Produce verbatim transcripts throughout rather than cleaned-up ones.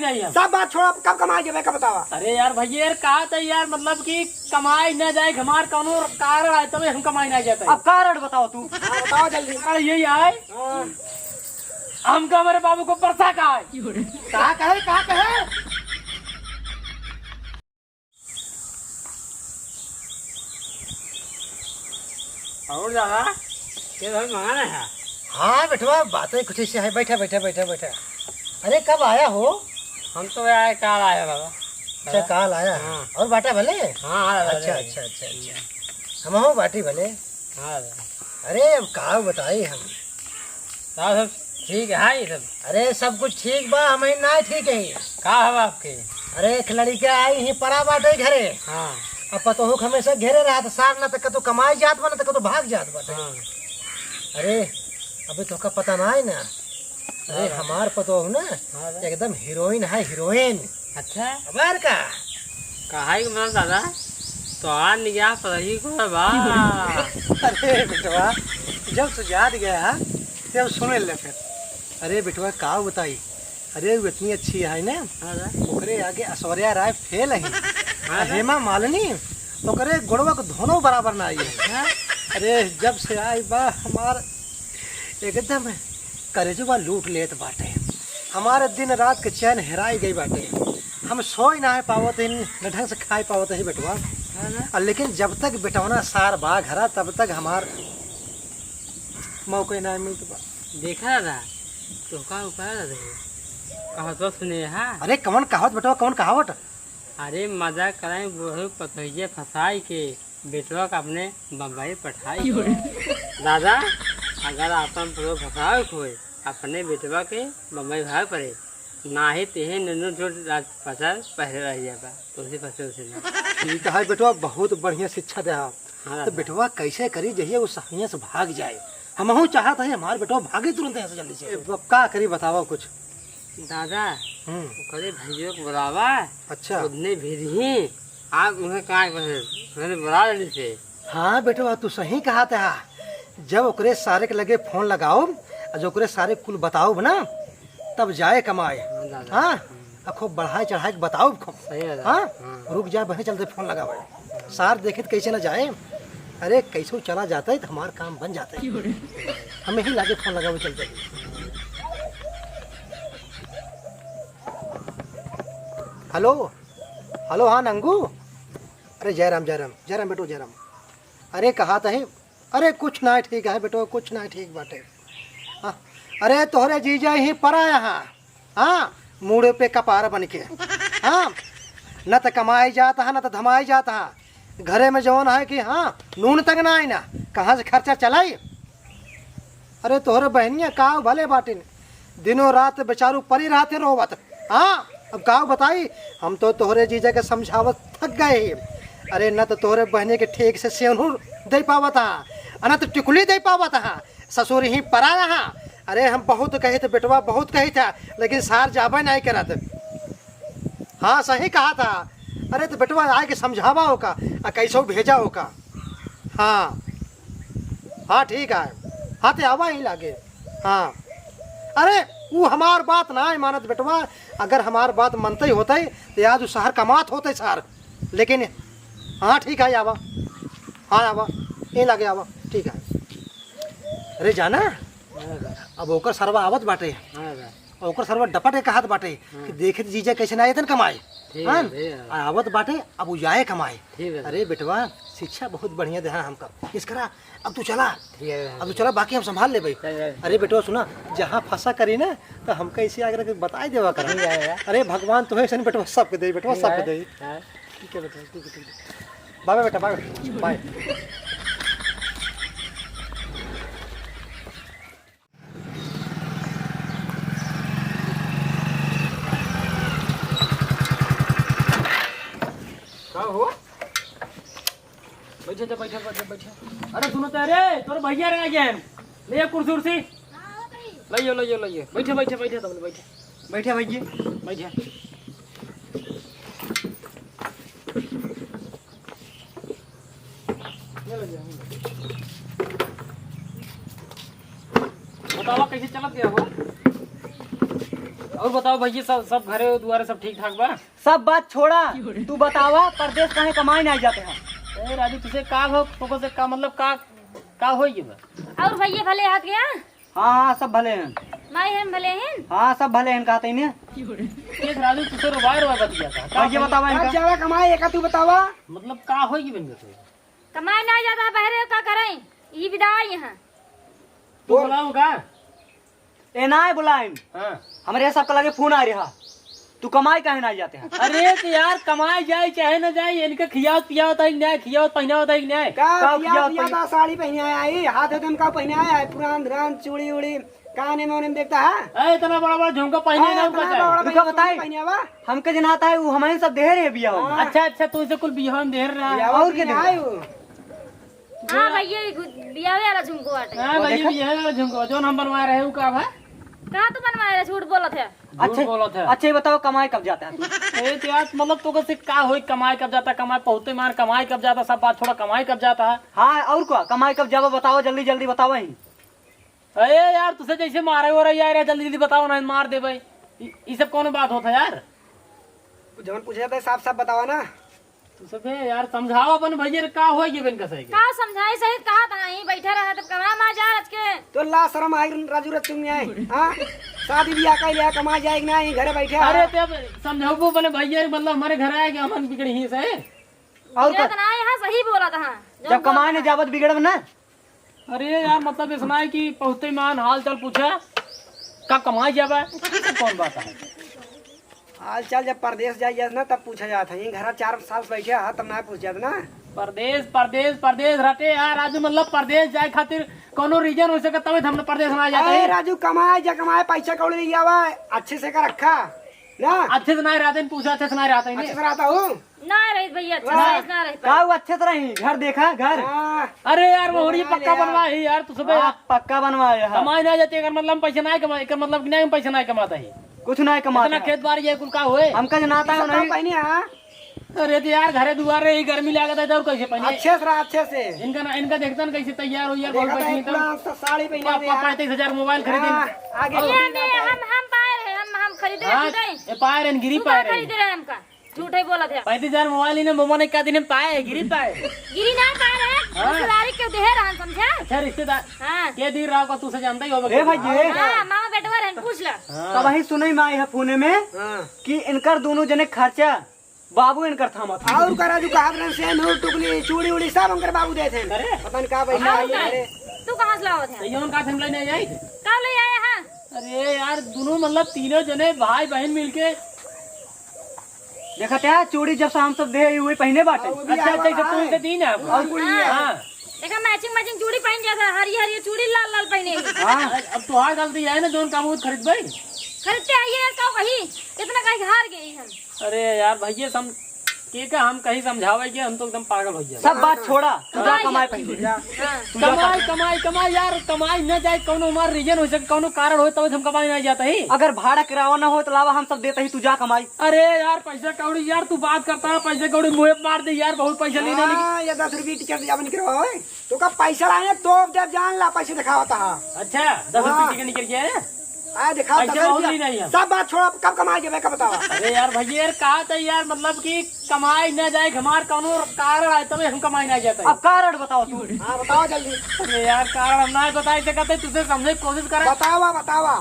नहीं है। सब बात छोड़ा, कब कमाए जेबे, कब बतावा? अरे यार भैया, यार कहा था यार, मतलब कि कमाई ना जाए, हमार कौनो कारण आए तबे हम कमाई ना जाते। अब कारण बताओ तू। हाँ, बताओ जल्दी। अरे यही आए। हाँ। हमका हमारे बाबू को परसा का है। का कहे, का कहे? और दादा, ये भाई मंगाना है? हाँ बेटवा, बातें कुछ ऐसे है। बैठा, बैठा, बैठा, बैठा। अरे, कब आया हो? हम तो यार काल आया बाबा। अच्छा, काल आया? हाँ। और बाटा भले? हाँ, हाँ, भले। अच्छा, अच्छा, अच्छा, अच्छा। हमहू बाटी भले। हाँ, भले। अरे, अब का बताई हम? का सब ठीक है ये सब? अरे, सब कुछ ठीक बा, हम ही ना ठीक है। का है आपके? अरे, एक लड़िका आई ही परा बाटे घरे। हाँ। अब पतोहू के हमेशा घेरे रहत, सार ना त कतौ कमाई जात बा, ना त कतौ भाग जात बाटे। हाँ। अरे, अबे तोहका पता ना है ना? अरे, हाँ। हमार पतोहू ना, हाँ, हाँ। एकदम हीरोइन है, हीरोइन। अच्छा? हमार का? कहा है कि मतलब दादा, तोहार निगाह पर ही को बा। अरे बेटवा, जब तू जात गया है, तब सुन ले फिर। अरे बेटवा, का बताई? अरे, वो इतनी अच्छी है ना, हाँ, हाँ। ओकरे आगे ऐश्वर्या राय फेल है। हाँ, हाँ। हेमा मालिनी, ओकरे गोड़वा के धोनो बराबर ना आई है। हाँ। अरे, जब से आई बा, हमार एकदम करेजवा लूट लेत बाटे। हमारे दिन रात के चैन हेराई गई बाटे। हम सोई ना पावत ही, न ढंग से खाई पावत ही बेटवा। हाँ, हाँ। आ, लेकिन जब तक बेटवना सार बा घरा, तब तक हमार मौके ना मिलत बा। देखा दादा, तोहका उपाय रहे। कहावत सुने हा? अरे कवन कहावत बेटवा, कवन कहावत? अरे मजा कराई बुढ़ऊ पतोहिया फंसाई के, बेटवा का अपने बम्बई पठाई के। दादा, अगर आपन पतोह फंसावे के होए, अपने बेटवा के बम्बई भाग पड़े, नाही तेहे नन्नू झूठ राज पचास पहले रह जाबा, तुलसी फंसे उसे ना। ठीक है बेटवा, बहुत बढ़िया शिक्षा दे आप। हाँ, तो हाँ। बेटवा कैसे करी जहिया वो सहिया से भाग जाए? हमहू चाहत है हमार बेटवा भागे तुरंत यहाँ से जल्दी से। ए, अब का करी बतावा कुछ। दादा, हम्म। ओकरे भैया के बुलावा। अच्छा। उतने भी रही, आप उन्हें कहाँ पर है? उन्हें बुला लेने से। हाँ बेटवा, तू सही कहा था। जब ओकरे सारे के लगे फोन लगाओ, और जो ओकरे सारे कुल बताओ ना, तब जाए कमाए। हाँ, दादा। हाँ? हम्म। आ खूब बढ़ाए चढ़ाए के बताओ खूब। सही है, हाँ? हाँ। रुक जा, बहे चलते फोन लगावे। सार देखित कैसे ना जाए। अरे, कैसे चला जाता है तो हमार काम बन जाता है। हमें ही लागे फोन लगावे चलते हैं। हेलो, हेलो, हाँ नंगू। अरे जय राम, जय राम, जय राम बेटो, जय राम। अरे कहा तही, अरे कुछ ना ठीक है बेटो, कुछ ना ठीक बाटे। हाँ, अरे तोहरे जीजा ही परा यहाँ, हाँ, मूड़े पे कपार बन के, हाँ, न त कमाई जात है, न त धमाई जात है। घरे में जौन है कि हाँ, नून तक ना आई ना, कहाँ से खर्चा चलाई? अरे तोहरे बहनिया का भले बाटिन, दिनों रात बेचारू परी रहते रोवत। हाँ, अब का बताई, हम तो तोहरे जीजा के समझावत थक गए ही। अरे न तो तोहरे बहनिया के ठीक से सेनुर दे पावत हा, अ न तो टिकुली दे पावत हा, ससुर ही परा रहा। अरे हम बहुत कही थे बेटवा, बहुत कही था, लेकिन सार जाबे नहीं करत। हाँ, सही कहा था। अरे तो बेटवा आए के समझावा ओका, आ कैसो भेजा ओका। हाँ, हाँ ठीक है। हाँ, ते आवा ही लागे। हाँ, अरे ऊ हमार बात ना मानत बेटवा, अगर हमार बात मनते ही होते तो आज ऊ शहर कमात होते सार। लेकिन हाँ ठीक है, आवा। हाँ आवा, ये लागे आवा। ठीक है। अरे जाना, अब ओकर सरवा आवत बाटे। हाँ, हाँ। ओकर सरवा डपट के कहत बाटे हाँ। कि देखित जीजा कैसे ना आयतन कमाए। ठीक हाँ? है, ठीक है। आ, आवत बाटे, अब उ जाए कमाए। ठीक है। अरे बेटवा, शिक्षा बहुत बढ़िया देहा हमका। इसकरा, अब तू चला। ठीक है। अब तू चला, बाकी हम संभाल लेबे। चल, चल। अरे बेटवा सुना, जहाँ फंसा करी ना, तो हमका इसी आगे रख के बताई देवा करा। ठीक है, ठीक है। अरे भगवान तुहे ऐसे बेटवा सबके दे, बेटवा ठीक सबके है। दे। हाँ। ठीक है बेटा, ठीक है, ठीक है। बाय बेटा, बाय, बाय। का हो? बैठे जा, बैठे, बैठे, बैठे। अरे सुनो तो, अरे तोर भैया रह गए हैं। ले आ कुर्सी उर्सी। ले यो, ले यो, ले यो। बैठे, बैठे, बैठे, तुम बैठे। बैठे भैया, बैठे। बतावा कैसे चलत गया हो? और बताओ भैया, सब, सब घरे दुआरे सब ठीक ठाक बा? सब बात छोड़ा, तू बतावा, परदेस काहे कमाए नाहीं जात हा? ए राजू, तुसे का हो, तोको से का मतलब, का, का होई गए बा? और भैया भले हाथ गया? हाँ, हाँ, सब भले हैं। माई हम भले हैं? हाँ, सब भले हैं, कहते ही नहीं। एक राजू, तुसे रोवाए रोवाए बतिया था। भैया बतावा इनका। कब जावा कमाए, एका तू बतावा। मतलब का होई गए बन गए? कमाए नाहीं जात हा, बहरे का करें? ई विदा आई यहाँ। तू बोल। बुलाऊ का? ए, नाहीं बुलाइन। हाँ। हमरे सबके लगे फोन आ रहा, तू कमाए काहे नाहीं जात हा? अरे तो यार, कमाए जाए चाहे ना जाए, इनके खियावत पियावत है कि नाहीं, खियावत पहिनावत है कि नाहीं? का का खियावत खियावत पियावत? साड़ी पहिने आया है, हाथ हथम का पहिने आया है, पुरान धुरान चूड़ी उड़ी, काने में उन्हें देखता है। ए, इतना बड़ा बड़ा झुमका पहिने हाँ, ना, इतना उनका बड़ा चाहिए। बड़ा उनका झुमका बताई। पहिने आवा। हमके जनाता है, वो हमारे सब देह रहे बिया हो। हाँ। अच्छा, अच्छा, तू इसे कुल बियाह में देह रहा। बियाह और में के देह? आए हो? हाँ भैया, ये गु-, बियाहे वाला झुमको बाटे। हाँ वो भैया, देखा? बियाहे वाला झुमको, जौन हम बनवाए रहे, उ का बा? कहाँ तू बनवाए रहे? झूठ बोलत है। झूठ अच्छा, बोलत है। अच्छा, ये बताओ, कमाए कब जाता है तू? ए, तो यार, मतलब, तो कैसे का होई, कमाए कब जाता, कमाए पहुँचते मार, कमाए कब जाता, सब बात छोड़ा, कमाए कब जाता है? हाँ, और का? कमाए कब जावा, बतावा, जल्दी, जल्दी बतावा ही। अरे यार, तुसे जैसे मारे हो रहा यार, जल्दी, जल्दी बतावा ना, मार देबे। ई, ई सब कौन बात होता है यार? जौन पूछे जाता है, साफ, साफ बतावा ना। तू सबे यार समझाओ अपन भैया रे, का हो गए बन कसे के? का समझाई, सही कहा था, यहीं बैठा रहा तब कमा मा जा रच के। तो ला शर्म आई राजू रचुंग में आए, हाँ? शादी ब्याह कर लिया, कमा जाए कि ना, यहीं घरे बैठे अरे हैं। ते अब समझाओ अपने भैया रे, मतलब हमारे घर आए कि हमन बिगड़ी ही से। और बिगड़त का? ना, यहाँ सही बोला था, जब कमाए ने जावत बिगड़ब ना। अरे यार, मतलब, इसना है कि पहुँचते मान हाल चाल पूछा, कब कमाए जाबा, कौन बात है? हाल चाल जब परदेस जाए जात ना, तब पूछा जात है। ये घरा चार साल से बैठे है, तब ना पूछ जात ना। परदेस, परदेस, परदेस रटे यार, आज मतलब परदेस जाए खातिर कौनो reason हो सके, तबे तो हमने परदेस ना जाते अरे हैं। राजू, कमाए जा, कमाए, पैसा कौड़ी ले आवा, अच्छे से का रखा ना। अच्छे से ना रहते हैं, पूछा अच्छे से ना रहते हैं। अच्छे से रहता हूँ। ना रही भैया, अच्छा वाह। से ना रही का पाए। वो अच्छे से रही? घर देखा, घर? हाँ। अरे यार, वो मोहरी बना पक्का लिया। बनवा ही यार, तू सुबह हाँ, पक्का बनवाए है। कमाई ना जाते, एकर मतलब हम पैसे ना कमाए, एकर मतलब कि नहीं हम पैसे ना कमाता ही। कुछ ना कमाता इतना है। खेत बाड़ी है, कुल का होए? हमका जनाता है सब नहीं। काम बहिनी है। अरे तो यार, घरे दुआरे ही गर्मी लागत है, तो और कैसे पहने? अच्छे से रहा, अच्छे से। इनका ना, इनका देखता ना कैसे तैयार हो यार, देखा बहुत था, बैठी एक तो। पुरान सा साड़ी पहना पा-, दिया। पा-, पैंतीस हजार मोबाइल खरीदी। हाँ, आगे ये पीछे में जाता है। हम, हम पाए रहे, हम, हम खरीदे हाँ, रहे, ये पाए रहे, गिरी तू पाए का रहे। खरीदे रहे हमका? झूठे बोलत है। पैंतीस हजार मोबाइल इन्हें मोमो ने का दिन में पाए है, गिरी पाए। गिरी ना पाए रहे, हाँ। रिश्तेदारी के देहे रहन, समझे? अच्छा, रिश्तेदार। हाँ। के दिन रहा को तू से जानता ही होगा ए भाई, के ये। हाँ, मामा बेटवा रहन, पूछ ला। हाँ। तब वही सुनई माई है फोने में हाँ। कि इनकर दोनों जने खर्चा बाबू इनकर थामत है। और करा जो कहा रहन से नूर टुकली, चूड़ी उड़ी सब उनकर बाबू देते हैं। अरे। पता नहीं का भाई और का? अरे। तू कहाँ से लावत है? तो ये उनका से हम लेने आई थे। का ले आए हैं? अरे यार, दोनों मतलब तीनों जने भाई बहन मिलके देखत है, चूड़ी जब से हम सब दे हुए पहने बाटे। हाँ, वो भी अच्छा, अच्छा, आया इसे है। तू इसे दी ना। और गुड़िया। हाँ। देखा, matching matching चूड़ी पहन जाता है, हरी हरी चूड़ी लाल लाल पहने ही। हाँ। अब तो हार गलती है ना, जोन काम खरीद भाई। खरीदते आइए यार, का वही कितना कहीं हार गई हम। अरे यार, भैया सम-, के का हम कहीं समझावे के, हम तो एकदम पागल हो गया। सब बात छोड़ा, तू जा हाँ, कमाए ये पहले। हाँ। तू जा कमाई, कमाए। कमाई, कमाई यार, कमाई न जाए, कौनो हमार reason हो सके, कौनो कारण हो, तब हम कमाई नहीं जाता ही। अगर भाड़ा किराया न हो तो लावा, हम सब देते ही, तू जा कमाई। अरे यार, पैसा कौड़ी यार, तू बात करता है, पैसा कौड़ी मुँह पे मार दे यार, बहुत पैसा लेने लगी। हाँ, ये दस रुपये टिकट दिया बन के रहो, ओए। तो का पैसा लाने तो जब जान ला, पैसे दिखावता है। अच्छा, दस रुपये हाँ। टिकट निकल गया है? आ, दिखाओ, पैसे दस बहुत रुपया। नहीं, नहीं है। सब बात छोड़ा, कब कमाए के, मैं कब बतावा? अरे यार, भैया यार, कहा था यार, मतलब कि कमाई न जाए, हमार कौनो कारण आए, तबे हम कमाई ना जाता है। अब कारण बताओ तू। हाँ, बताओ जल्दी। अरे यार, कारण हम ना बताए सकते, तुझे समझे की कोशिश करे। बतावा, बतावा।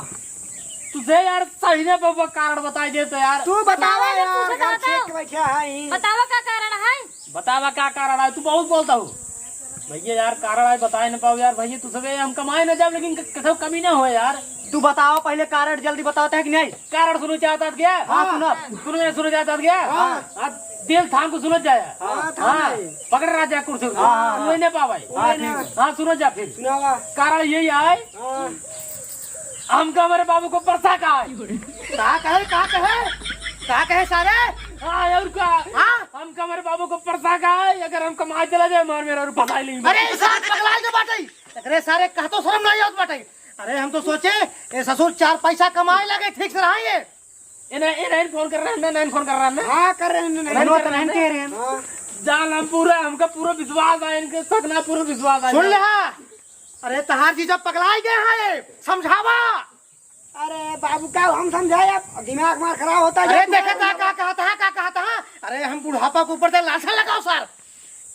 तुझे यार सही ने बबुआ कारण बताई दे तो यार। तू बतावा हाँ, यार, पूछे घर बताओ। छेक के बैठा है ही। बतावा का कारण है? बतावा का कारण है? तू बहुत बोलता हो। भैया यार, कारण है, बताए न पाओ यार। भैया, तू सबे हम कमाए न जाब, लेकिन क-, कथो कमी न हो यार। तू बतावा पहले कारण, जल्दी बतावत है कि नहीं? कारण सुनो चाहता था क्या? हाँ, सुना। सुनो, सुनो चाहता था क्या? हाँ। हाँ, दिल थाम को सुनो जाया। हाँ, थाम हाँ, है। पकड़ राजा कुर्सी को। हाँ, हाँ, हाँ। नहीं पावे। हाँ, ठीक। हाँ, सुनो जा फिर। सुनावा। कारण यही है। हाँ। हमका हमारे बाबू को परसा का है। का कहे, का कहे? का कहे सारे? हाँ, और का? हाँ? हमका हमारे बाबू को परसा का है, अगर हम कमाए चला जाए, मार मेरा और फंसाई लेंगे। अरे, ई सार पगलाए के बाटे। अरे सारे, कहा तो शर्म नहीं आवत बाटे। अरे, हम तो सोचे, ए ससुर चार पैसा कमाए लगे, ठीक से रहा ये। ए नहीं, ए नहीं फोन कर रहा है, मैं नहीं फोन कर रहा है, मैं। हाँ, कर रहे हैं, नहीं, नहीं, नहीं कर रहे हैं। हाँ। जान हम पूरा, हमका पूरा विश्वास है, इनके सगना पूरा विश्वास है। सुन ले, हाँ। अरे, तहार जीजा पगलाई गए हैं, समझावा। अरे बाबू, का हम समझाए, अब दिमाग मार खराब होता अरे जाए। देखा था, का कहता है, का कहता है? अरे हम बुढ़ापा के ऊपर से लांछन लगाओ सर।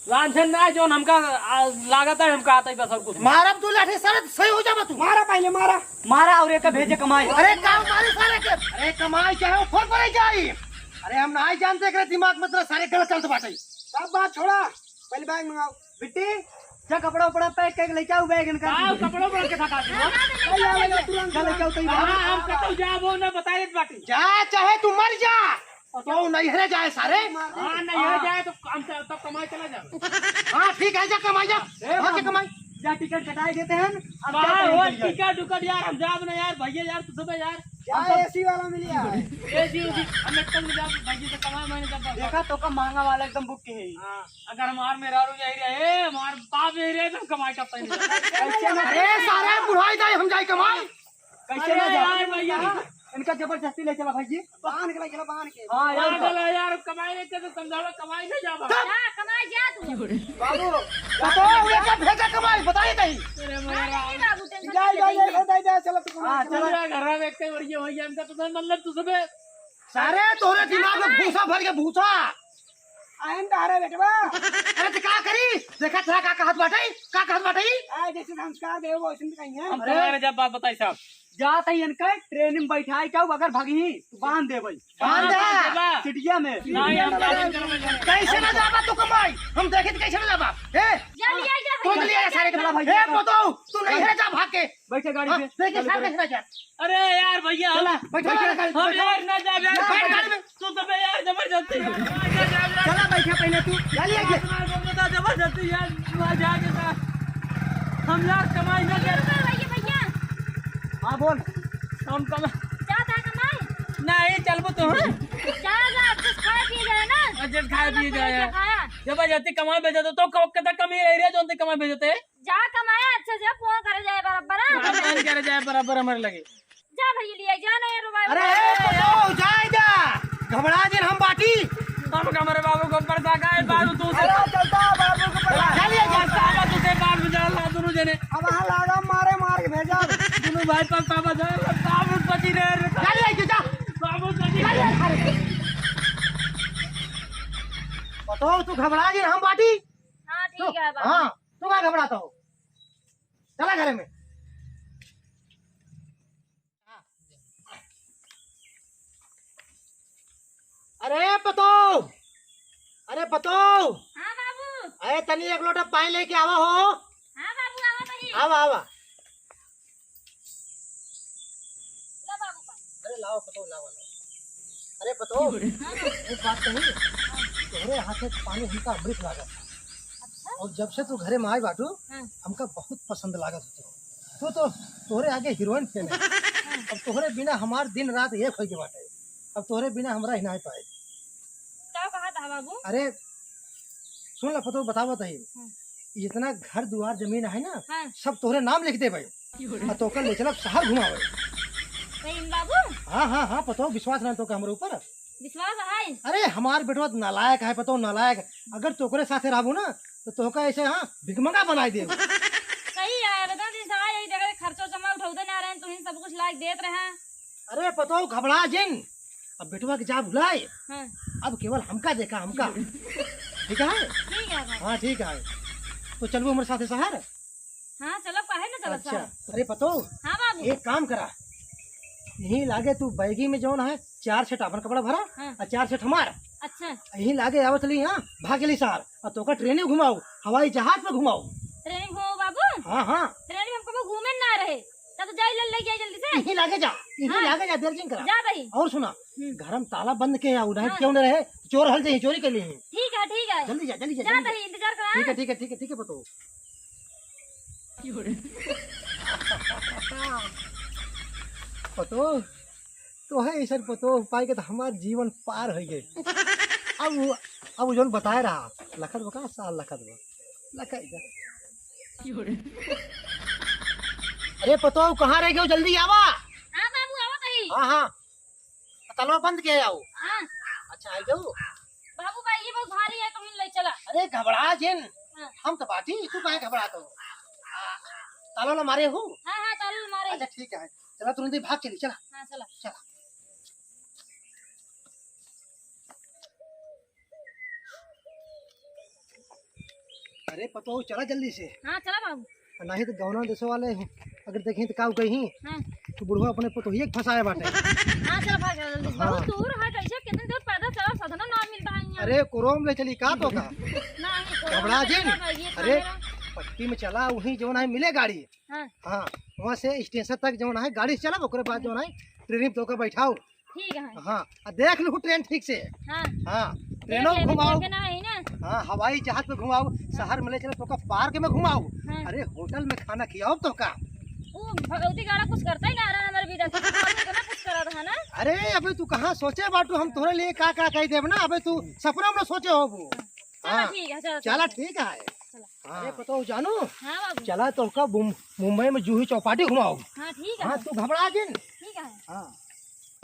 लांछन ना, जौन हमका, आ, लागत है, हमका आता ही बस और कुछ नहीं। मारब तू लाठी सर, सही हो जाबा तू। मारा पहले, मारा। मारा और एक भेजे कमाई। अरे का मारी सारे के? अरे कमाई चाहे वो फोन पर ही जाई। अरे हम नहीं जानते एकरे दिमाग में तेरा सारे गलत चलत बाटे। सब बात छोड़ा, पहले बैग मंगाओ। बिट्टी, जा कपड़ा उपड़ा पैक करके लेके आओ, बैग इनका। का कपड़ा उपड़ा के थका दे? ले आओ, ले आओ, तुरंत, जा लेके आओ, तुरंत। हाँ, हम कतौ जाबो ना, बताए बाटी। जा, चाहे तू मर जा। तो नैहरे जाए सारे। हाँ, नैहरे जाए तो हम च-, तब कमाए चला जाए। हाँ, ठीक है, जा कमाई जा। ए, भाग के बाबू, कमाई। जा टिकट कटाए देते हैं, अब का क्या करेंगे हो, चल जाए। टिकट उकट यार, हम जाब ना यार, भैया यार, तू सब यार। जा, हम सब एसी वाला मिल जाए। एसी उसी, हम एक में जाब, भैया से कमाए, मैंने जब देखा तो का महंगा वाला एकदम बुक के है। हाँ, अगर हमार मेहरारू यही रहे, हमार बाप यही रहे, तो हम कमाए का पहले। कैसे ना अरे सारे बुढ़ाई जाए, हम जाए कमाए। कैसे अरे ना जाओ? यार भैया। इनका जबरदस्ती ले चला भाई जी। बांध के ले चला, बांध के। हाँ यार। पागल है यार, कमाई नहीं करते, समझावा, कमाई नहीं जावा। जा, कमाई जा तू। बाबू, बताओ, ये क्या भेजा कमाई, बताइए कहीं। अरे मेरा नहीं, नहीं बाबू, टेंशन जा, नहीं जा, लेंगे। जा, जा, जा, चलो तू कमाई, हाँ, चलो। चलो। मेरा घर में एक कई बढ़िया भैया, इनका तो मतलब तू सुबह सारे तोरे दिमाग में भूसा भर के भूसा। आइन तारे बेटवा। अरे त का करी? देखा था का कहत बाटे? का कहत बाटे? आ, जैसे संस्कार देव वैसे तो कहीं है। हम अरे। तुम्हारे जब बात बताई साहब। जात ही इनके ट्रेन में बैठाए के अगर भगही, तो बांध देबई। बांध दे। बांध देबा। सिटिया में। नहीं, हम बांध देबा। कैसे ना जाबा तू कमाई? हम देखित कैसे ना जाबा? ए? जा लिया जा तू भैया। लिया सारे के भला भाई। ए, पतो, तू नहीं है, जा भाग के। बैठे गाड़ी हाँ, में। देखिए, चलो, सारे चलो। कैसे ना जा? अरे यार भैया, चला, हम, बैठ, बैठ, बैठ, हम बैठ। यार ना जाब यार। बैठ गाड़ी में। तू तो बे यार जबरदस्ती यार, ना जाब यार। चला, बैठा पहले तू। चल, ये यार, तुम्हारे को बता जबरदस्ती यार, ना जाके साथ। हम यार कमाई ना कर। भैया, भैया। हाँ, बोल। हम कमा- जा, जा कमाई। नहीं, चलबो तो, हाँ? जा, जा, अब कुछ खाए पिए जाए ना। अच्छा, खाए पिए जाए। खाया। जबरदस्ती कमाई भेजत हो, तो क-, कितना कमी रही रे, जौन ते कमाई भेजते? जा कमाया अच्छे से, फोन करे जाए बराबर, हाँ? हाँ, फोन करे जाए बराबर हमारे लगे। जा भैया, लिया जा ना, ये रुमाल। अरे, ए, पतो, जाए जा। घबरा जिन हम बाटी। हम हमारे बाबू को ऊपर ताका है, बाबू तू से। अरे, चलता बाबू को ऊपर। जा लिया जा, बाबू तू से बाबू जा ला दोनों जने। अब हाँ लागा मारे, मार के भेजा। दोनों भाई पर बाबा जा ला, बाबू बची रहे रे। जा लिया जा। बाबू बची जा लिया, अरे। पतो, तू घबरा जिन हम बाटी। हाँ, ठीक है बाबू। हाँ, तू का घबराता हो? चला घरे में। अरे पतो, अरे पतो, हाँ बाबू। अरे तनी एक लोटा पानी लेके आवा हो। हाँ बाबू, आवा तनी। आवा, आवा। ला बाबू पानी। अरे लाओ पतो, लाओ, लाओ। अरे पतो, हाँ। एक बात कही, तोहरे हाथे पानी हमका अमृत लागत। अच्छा? और जब से तू घरे में आए बाटू, हाँ। हमका बहुत पसंद लागत हो तू। तू तो, तोहरे आगे हीरोइन फेल है। हाँ। अब तोहरे बिना हमार दिन रात एक होई के बाटे। अब तोहरे बिना हमरा ही ना पाए। का कहा था बाबू? अरे, सुन ला पतो, बतावत है। हाँ। जितना घर दुआर जमीन है ना, हाँ। सब तोहरे नाम लिख देबे। और तोका ले चलब शहर घुमावे। सही में बाबू? हाँ, हाँ, हाँ, पतो, विश्वास ना तोका हमरे ऊपर। विश्वास है? अरे, हमार बेटवा तो नालायक है, पतो, नालायक। अगर तोकरे साथे रहबू ना, तो तोहका ऐसे, हाँ, भिखमंगा बनाई देब। सही है, इतना दिन से आए, यही देख रहे, खर्चो जमा उठाउते ना रहे, तुहिन सब कुछ लाइक देत रहे। अरे, पतो, घबरा जिन, अब बेटवा के जा भुलाए, हाँ। अब केवल हमका देखा, हमका। ठीक है? ठीक है बाबू। हाँ, ठीक है। तो चलबू हमरे साथे शहर? हाँ, चलब, काहे ना चलब अच्छा, साहब? अरे पतो, हाँ बाबू। एक काम करा, यहीं लागे तू बैगी में जौन है, चार सेट अपन कपड़ा भरा, हाँ। और चार सेट हमार। अच्छा। यहीं लागे आवत ली, हाँ, भागेली सार, और तोका ट्रेन में घुमाओ, हवाई जहाज पे घुमाओ। ट्रेन में घुमाओ बाबू? हाँ, हाँ। ट्रेन में हमको घूमे ना रहे, तब तो जाई ले, ले जाई जल्दी से। यहीं लागे जा, यहीं हाँ। लागे जा, देर जिन करा। जा भाई। और सुना, हम्म। घर में ताला बंद के आओ, नहीं हाँ। क्यों न रहे, चोर हल जाए, चोरी कर लिए। ठीक है, ठीक है। जल्दी जा, जल्दी जा, जा जल्दी जा। भाई, इंतजार करा। ठीक है, ठीक है, ठीक है, ठीक है, पतो। पतो, तोहे ऐसन पतो पाई के तो हमार जीवन पार हो गए। अब वो, अब वो जौन बताए रहा, लखत बा का, साल लखत बा। लखत बा। अरे पतो, कहाँ रह गयो? जल्दी आवा। हाँ बाबू, आवा कहीं। हाँ, हाँ। तलवा बंद के आओ। हाँ। अच्छा, आ जाओ। बाबू भाई, ये बहुत भारी है, तुम ले चला। अरे घबरा जिन। हाँ। हम तो बाटी, तू काहे घबरात हो? आ, ताला ना मारे हो? हाँ, हाँ, ताला ना मारे। अच्छा, ठीक है। चला तुरंत ही भाग चली, चला। हाँ, चला। चला। अरे पतोहू, चला जल्दी से। हाँ, चला बाबू। नहीं तो गौना देशो वाले हैं, अगर देखें तो का कही हाँ। कि बुढ़वा अपने पतोहिए के फंसाए बाटे। हाँ, चला भाग, चला जल्दी से। हाँ। बहुत दूर है, कैसे कितने दूर पैदल चला, साधन ना मिलता है यहाँ। अरे कोरोम ले चली का तो का? नहीं, कोरोम घबरा ले जिन। चला, ये अरे camera। पट्टी में चला, वहीं जौन है मिले गाड़ी। हाँ। हाँ, वहाँ से स्टेशन तक जौन है गाड़ी से चला, ओकरे बाद जौन है ट्रेन में तोका बैठाओ। ठीक है। हाँ, आ देख लू ट्रेन ठीक से। हाँ। हाँ, देख ट्रेनों में लेबे घुमाओ। के ना है ना। हाँ, हवाई जहाज पे घुमाओ, शहर में ले चला तोका पार्क में घुमाओ। हाँ। अरे होटल में खाना खियाओ तोका। वो भगवती गाड़ा कुछ करता ही ना रहा हमारे विदा से। हम इतना कुछ करा रहा ना। अरे अबे तू कहाँ सोचे बाटू, हम तोहरे लिए का का कह देब ना, अबे तू सपना में सोचे होबू। चला हाँ। ठीक है, चला, चला चला। ठीक है। चला। हाँ। अरे पतोहू जानू, हाँ बाबू। चला तोका बुम-, मुंबई में जूही चौपाटी घुमाओ। हाँ ठीक है। हाँ तू घबरा जिन। ठीक है। हाँ।